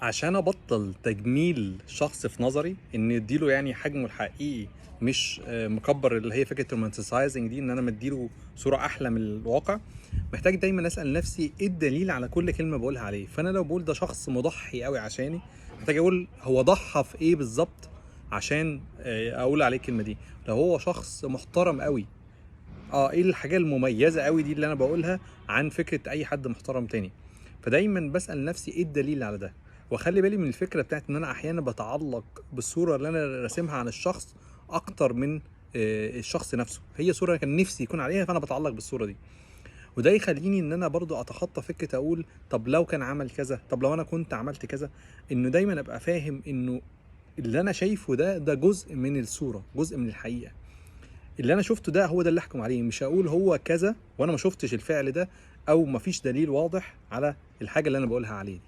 عشان ابطل تجميل شخص في نظري، ان اديله يعني حجمه الحقيقي، مش مكبر، اللي هي فكرة ال romanticizing دي، ان انا مديله صوره احلى من الواقع، محتاج دايما اسال نفسي ايه الدليل على كل كلمة بقولها عليه. فانا لو بقول ده شخص مضحي قوي عشاني، محتاج اقول هو ضحى في ايه بالظبط عشان اقول عليه الكلمة دي. لو هو شخص محترم قوي، ايه الحاجة المميزة قوي دي اللي انا بقولها عن فكرة اي حد محترم تاني؟ فدايما بسال نفسي ايه الدليل على ده، واخلي بالي من الفكرة بتاعت ان انا احيانا بتعلق بالصورة اللي انا راسمها عن الشخص اكتر من الشخص نفسه. هي صوره كان نفسي يكون عليها، فانا بتعلق بالصورة دي. وده يخليني ان انا برضو اتخطى فكرة اقول طب لو كان عمل كذا، طب لو انا كنت عملت كذا. انه دايما ابقى فاهم انه اللي انا شايفه ده جزء من الصوره، جزء من الحقيقة. اللي انا شفته ده هو ده اللي احكم عليه، مش هقول هو كذا وانا ما شفتش الفعل ده، او ما فيش دليل واضح على الحاجة اللي انا بقولها عليه دي.